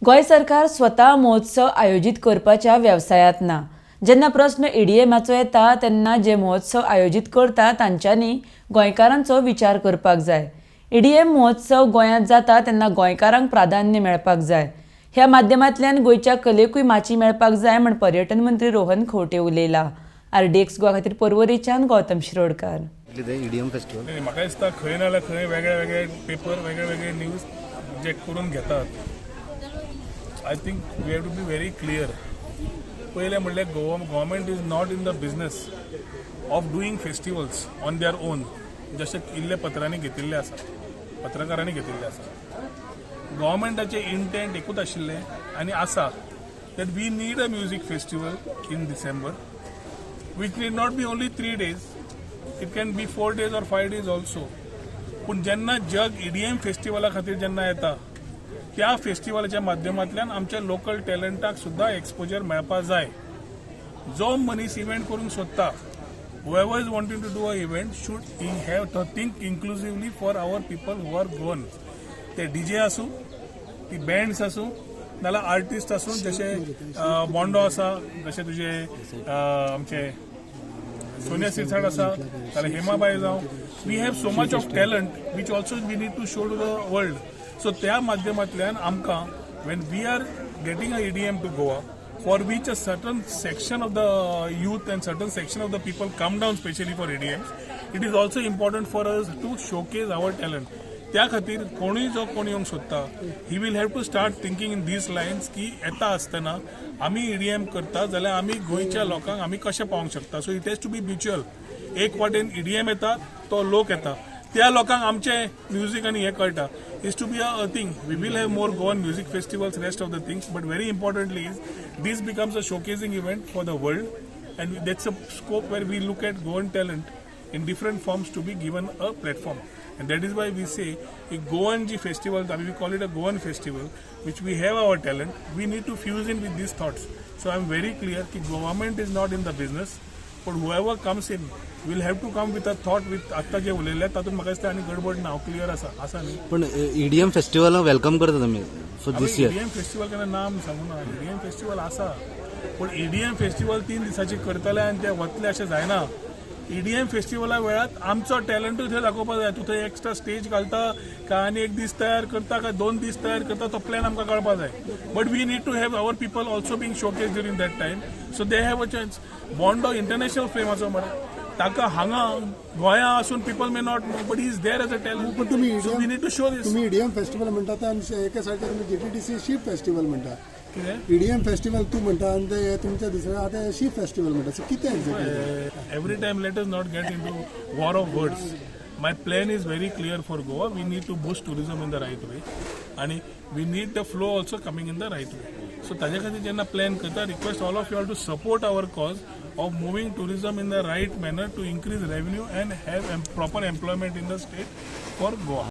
गोंय सरकार स्वता महोत्सव आयोजीत करपाच्या वेवसायांत ना. जेन्ना प्रस्न ईडीएमाचो येता तेन्ना जे महोत्सव आयोजीत करता तांच्यांनी गोंयकारांचो विचार करपाक जाय. ईडीएम महोत्सव गोंयांत जाता तेन्ना गोंयकारांक प्राधान्य मेळपाक जाय. ह्या माध्यमांतल्यान गोंयच्या कलेकूय माची मेळपाक जाय म्हण पर्यटन मंत्री रोहन खंवटे उलयला. आरडीएक्स गोवा खातीर पर्वरीच्यान गौतम शिरोडकार. ईडीएम फेस्टिवल नाही, म्हाका दिसता खंय ना जाल्यार खंय वेगळे वेगळे पेपर, वेगळे वेगळे न्यूज जे करून घेतात. I think we have to be very clear. पयलें म्हणल्यार, Goa government is not in the business of doing festivals on their own, जशें इल्ले पत्रांनी घेतिल्लें आसा, पत्रकारांनी घेतिल्लें आसा. गव्हर्मेंटाचें इंटेंट एकूच आशिल्लें आनी आसा that we need a music festival in December, which need not be only 3 days. It can be 4 days or 5 days also. पूण जेन्ना जग ईडीएम फेस्टिवला खातीर जेन्ना येता, त्या फेस्टिवलाच्या माध्यमांतल्यान आमच्या लोकल टॅलंटाक सुद्दां एक्सपोजर मेळपा जाय. जो मनीस इव्हेंट करूंक सोदता, whoever is wanting to do a event should have to think inclusively for our people who are Goan. ते डीजे आसूं, ती बँड्स आसूं, नाल्यार आर्टिस्ट आसूं, जशे बोंडो आसा, जशे तुजे आमचे सोनिया सिरसाट आसा, जाल्यार हेमाबाई जावं, we have so much of talent which also we need to show to the world. So त्या माध्यमांतल्यान आमकां when we are getting a EDM to Goa, for which a certain section of the youth and certain section of the people come down specially for EDMs, it is also important for us to showcase our talent. त्या खातीर कोणूय जो कोण येवंक सोदता, he will have to start thinking in these lines की येता आसतना आमी ईडीएम करता जाल्यार आमी गोंयच्या लोकांक आमी कशें पावोवंक शकता. So it has to be mutual. एक वाटेन ईडीएम येता, तो लोक येता, त्या लोकांक आमचें म्युजीक आनी हें कळटा. Is to be a thing. We will have more Goan music festivals, rest of the things, but very importantly is this becomes a showcasing event for the world, and that's a scope where we look at Goan talent in different forms to be given a platform. And that is why we say a Goan G festival, I mean, we call it a Goan festival, which we have our talent, we need to fuse in with these thoughts. So I'm very clear that government is not in the business, but whoever comes in will have to come with a thought with आत्ता जे उलयले तातूंत म्हाका दिसता आनी गडबड ना. हांव clear आसा, आसा न्ही? पण ईडीएम फेस्टिवल welcome करता तुमी for this year? EDM festival केन्ना नाम सांगू ना. ईडीएम फेस्टिवल आसा, पूण ईडीएम फेस्टिवल 3 दिसांची करतले आनी ते वतले अशें जायना. ईडीएम फेस्टिवला वेळार आमचो टॅलंटूय थंय दाखोवपा जाय. तूं थंय एक्स्ट्रा स्टेज घालता काय आनी एक दीस तयार करता काय 2 दीस तयार करता, तो प्लॅन आमकां कळपा जाय. But we need to have our people also being showcase during that time, so they have a chance. Bondo international फेमाचो मरे, ताका हांगा गोंया आसून people may not know, but is there as a talent. पण तुम्ही So we need to show this. तुम्ही EDM festival म्हणटा ते आनी एका सायडीन तुमी जीटीडीसी शीप फेस्टिवल म्हणटा. कितें? ईडीएम फेस्टिवल तूं म्हणटा आनी ते तुमच्या दुसरे आतां शीप फेस्टिवल म्हणटा. सो कितें exactly? Every time let us not get into war of words. My plan is very clear for Goa. We need to boost tourism in the right way आणि we need the flow also coming in the right way. So ताज्या खातीर जेन्ना plan करता, request all of you all to support our cause of moving tourism in the right manner to increase revenue and have proper employment in the state for Goa.